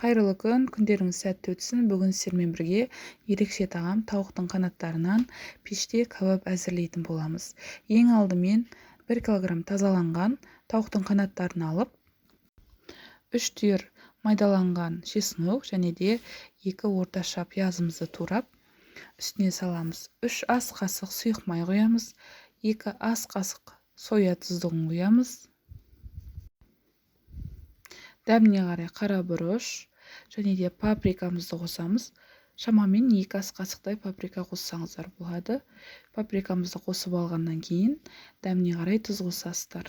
Қайырлы күн, күндеріңіз сәтті өтсін. Бүгін сіздермен бірге ерекше тағам тауықтың қанаттарынан пеште кәуап әзірлейтін боламыз. Ең алдымен 1 килограмм тазаланған тауықтың қанаттарын алып, 3 түйір майдаланған чеснок және де 2 орташа пиязымызды турап үстіне саламыз. 3 ас қасық сұйық май құямыз, 2 ас қасық соя тұздығын құямыз. Дәміне қарай қара бұрыш және де паприкамызды қосамыз. Шамамен 2 ас қасықтай паприка қоссаңыздар болады. Паприкамызды қосып алғаннан кейін дәміне қарай тұз қосасыздар.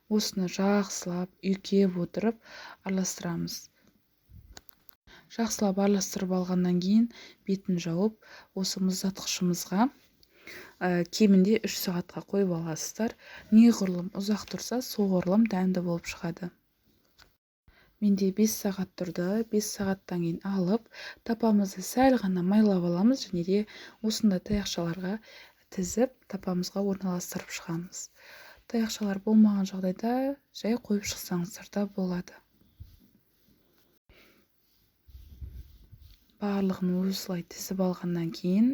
Осыны жақсылап үйкеп отырып араластырамыз. Жақсылап араластырып алғаннан кейін бетін жауып, осы мұздатқышымызға кемінде 3 сағатқа қойып аласыздар. Неғұрлым ұзақ тұрса, соғұрлым дәмді болып шығады. Менде 5 сағат тұрды. 5 сағаттан кейін алып, тапамызды сәл ғана майлап аламыз және де осындай таяқшаларға тізіп, тапамызға орналастырып шығамыз. Таяқшалар болмаған жағдайда жай қойып шықсаңыздар да болады. Барлығын осылай тізіп алғаннан кейін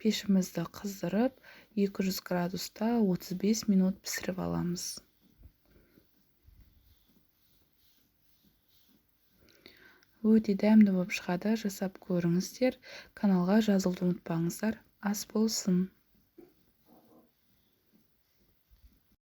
пешімізді қыздырып, 200 градуста 35 минут пісіріп аламыз. Өте дәмді болып шығады, жасап көріңіздер. Каналға жазылуды ұмытпаңыздар. Ас болсын.